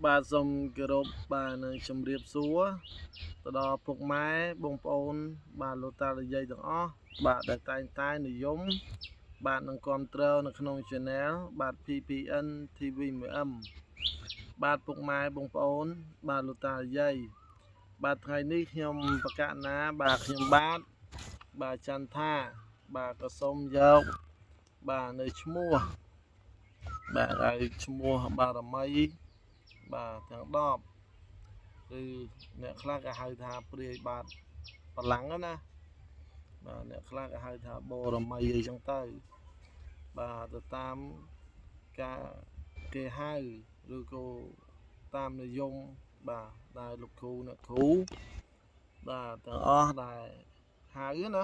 បាទសូមគោរពបាទនឹងជម្រាបសួរទៅដល់ពុកម៉ែបងប្អូន បាទលោកតាលោកយាយទាំងអស់បាទដែលតែងតែនិយមបាទនឹងគ្រប់គ្រងនៅក្នុង Channel បាទ PPN TV 1M បាទពុកម៉ែបងប្អូន បាទលោកតាលោកយាយបាទថ្ងៃនេះខ្ញុំបកណាបាទខ្ញុំបាទបាទចន្ទថាបាទក៏សូមយកបាទនៅឈ្មោះបាទឲ្យឈ្មោះបារមីបាទទាំង10ឬអ្នកខ្លះក៏ហៅថាព្រាយបាទបលាំងណាបាទអ្នកខ្លះក៏ហៅថាបរមីអីចឹងទៅបាទទៅតាមការគេហៅឬក៏តាមនិយមបាទដែលលោកគ្រូអ្នកគ្រូបាទទាំងអស់ដែលហៅណា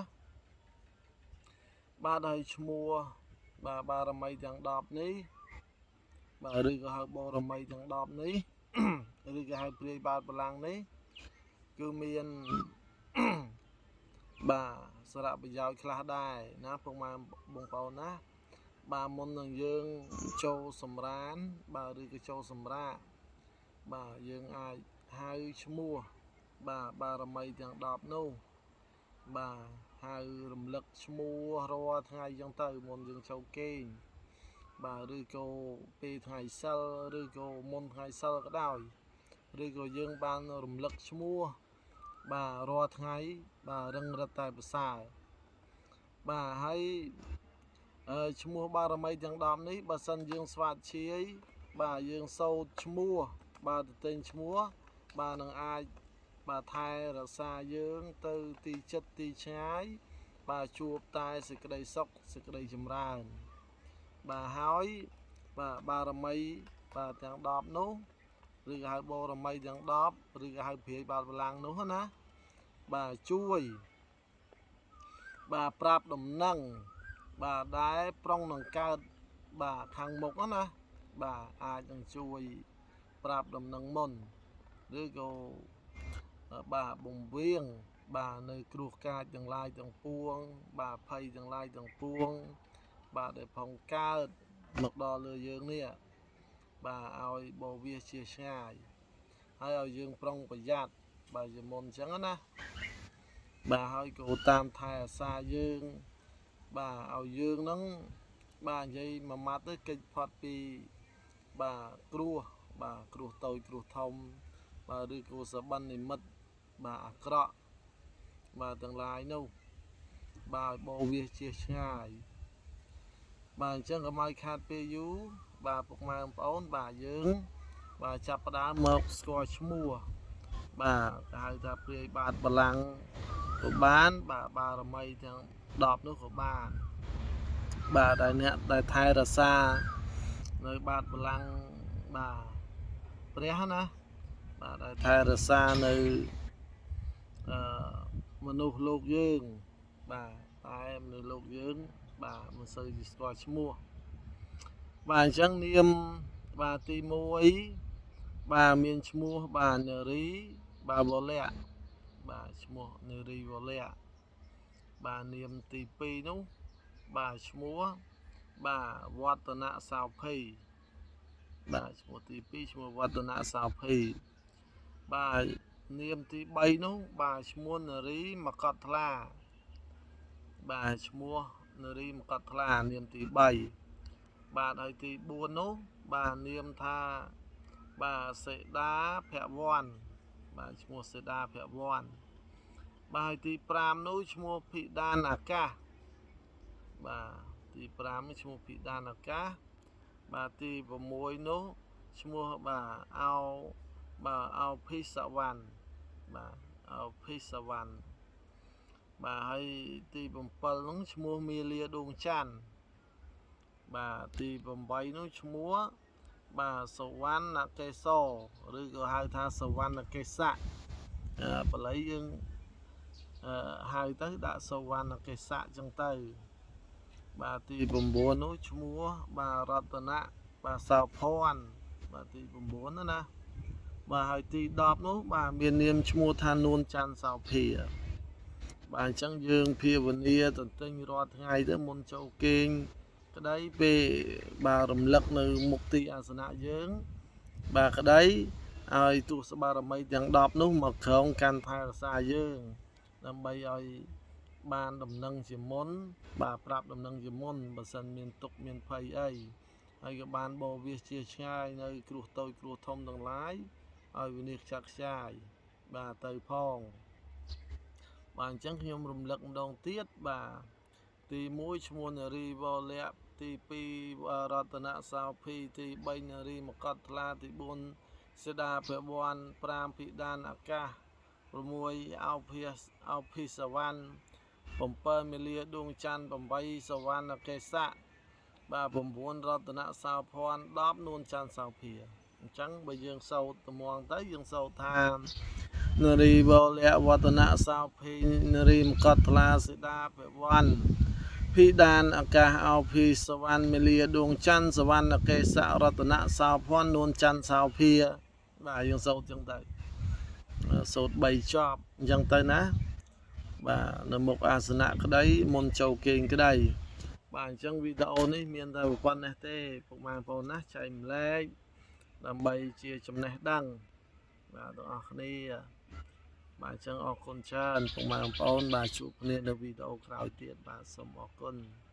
បាទហើយឈ្មោះបាទបារមីទាំង10នេះបាទឬក៏ហៅបរមីទាំង10នេះឬក៏ហៅព្រាយបាទបលាំងនេះគឺមានបាទសារៈប្រយោជន៍ខ្លះដែរណាពុកម៉ែបងប្អូនណាបាទមុននឹងយើងចូលសម្រានបាទឬក៏ចូលសម្រាកបាទយើងអាចហៅឈ្មោះបាទបារមីទាំង10នោះបាទហៅរំលឹកឈ្មោះរាល់ថ្ងៃចឹងទៅមុនយើងចូលគេងបាទឬក៏ពេលថ្ងៃសិលឬក៏មុនថ្ងៃសិលក៏ដោយឬក៏យើងបានរំលឹកឈ្មោះបាទរាល់ថ្ងៃបាទរឹងរិតតែប្រសើរបាទហើយឈ្មោះបារមីទាំង10នេះបើសិនយើងស្វាតឈាយបាទយើងសូត្រឈ្មោះបាទទៅទិញឈ្មោះបាទនឹងអាចបាទថែរក្សាយើងទៅទីចិត្តទីឆ្ងាយបាទជួបតែសេចក្តីសុខសេចក្តីចម្រើនបាទហើយបាទបារមីបាទទាំង10នោះឬក៏ហៅបរមីទាំង10ឬក៏ហៅព្រាយបាទបលាំងនោះណាបាទជួយបាទប្រាប់ដំណឹងបាទដែលប្រុងនឹងកើតបាទខាងមុខណាបាទអាចនឹងជួយប្រាប់ដំណឹងមុនឬក៏បាទបំវៀងបាទនៅគ្រោះកាចទាំងឡាយទាំងពួងបាទភ័យទាំងឡាយទាំងពួងបាទដែលផងកើតមកដល់លើយើងនេះបាទឲ្យបវាជាឆ្ងាយហើយឲ្យយើងប្រុងប្រយ័ត្នបាទជាមុនអញ្ចឹងណាបាទហើយក៏តាមថែអាសាយើងបាទឲ្យយើងហ្នឹងបាទនិយាយមួយម៉ាត់ទៅគេចផុតពីបាទគ្រោះបាទគ្រោះតូចគ្រោះធំបាទឬក៏សបិននិមិត្តបាទអាក្រក់បាទទាំងឡាយនោះបាទឲ្យបវាជាឆ្ងាយបាទអញ្ចឹងកុំឲ្យខាតពេលយូរបាទពុកម៉ែបងប្អូនបាទយើងបាទចាប់ផ្ដើមមកស្គាល់ឈ្មោះបាទគេហៅថាព្រាយបាទបលាំងក៏បានបាទបារមីទាំង10នោះក៏បានបាទដែលអ្នកដែលថែរក្សានៅបាទបលាំងបាទព្រះណាបាទដែលថែរក្សានៅអឺមនុស្សលោកយើងបាទតែមនុស្សលោកយើងបាទមិនសូវជាស្គាល់ឈ្មោះបាទអញ្ចឹងនាមបាទទី1បាទមានឈ្មោះបាទនារីបាទវលៈបាទឈ្មោះនារីវលៈបាទនាមទី2នោះបាទឈ្មោះបាទវឌ្ឍនសោភីបាទឈ្មោះទី2ឈ្មោះវឌ្ឍនសោភីបាទនាមទី3នោះបាទឈ្មោះនារីមកតថ្លាបាទឈ្មោះនារីមកតថ្លានាមទី3បាទហើយទី4នោះបាទនាមថាបាទសេដាភវ័នបាទឈ្មោះសេដាភវ័នបាទហើយទី5នោះឈ្មោះភិដានអាកាសបាទទី5នេះឈ្មោះភិដានអាកាសបាទទី6នោះឈ្មោះបាទអោបាទអោភិសវណ្ណបាទអោភិសវណ្ណបាទហើយទី7នោះឈ្មោះមាលាដួងច័ន្ទបាទទី8នោះឈ្មោះបាទសវណ្ណកេសរឬក៏ហៅថាសវណ្ណកេសៈបល័យយើងហៅទៅដាក់សវណ្ណកេសៈចឹងទៅបាទទី9នោះឈ្មោះបាទរតនៈបាទសោភ័ណ្ឌបាទទី9ណាបាទហើយទី10នោះបាទមាននាមឈ្មោះថានួនច័ន្ទសោភាបាទអញ្ចឹងយើងភាវនាទន្ទិញរាល់ថ្ងៃទៅមុនចូលគេងក្តីពេលបាទរំលឹកនៅមុខទីអាសនៈយើង បាទក្តីឲ្យទស្សបារមីទាំង10នោះមកក្រងកាន់ថែរក្សាយើង ដើម្បីឲ្យបានដំណឹងជាមុន បាទប្រាប់ដំណឹងជាមុនបើសិនមានទុកមានភ័យអីហើយក៏បានបោវាសជាឆ្ងាយនៅគ្រោះតូចគ្រោះធំទាំងឡាយឲ្យវិនិច្ឆ័យខ្ចាយបាទទៅផងបាទអញ្ចឹងខ្ញុំរំលឹកម្ដងទៀតបាទទី1ឈ្មោះនារីវលៈទី2រតនសោភីទី3នារីមកតថ្លាទី4សេដាភវ័ន5ភិដានអាកាស6អោភិសអោភិសវណ្ណ7មេលាដួងច័ន្ទ8សវណ្ណកេសៈបាទ9រតនសោភ័ណ្ឌ10នួនច័ន្ទសោភាអញ្ចឹងបើយើងសោតត្មងទៅយើងសោតថានារីវលៈវឌ្ឍនសោភីនារីមកតថ្លាសេដាភវ័នភិដានអាកាសអោភីសវណ្ណមេលាដួងច័ន្ទសវណ្ណកេសៈរតនសោភ័ណ្ឌនួនច័ន្ទសោភាបាទយើងសោតចឹងទៅសូត្រ3ចប់អញ្ចឹងទៅណាបាទនៅមុខអាសនៈក្តីមុនចូលគេងក្តីបាទអញ្ចឹងវីដេអូនេះមានតែប៉ុណ្ណេះទេពុកម៉ែបងប្អូនណាចែកម្លែកដើម្បីជាចំណេះដឹងបាទទាំងអស់គ្នាបាទអញ្ចឹងអរគុណច្រើនពុកម៉ែបងប្អូនបាទជួបគ្នានៅវីដេអូក្រោយទៀតបាទសូមអរគុណ។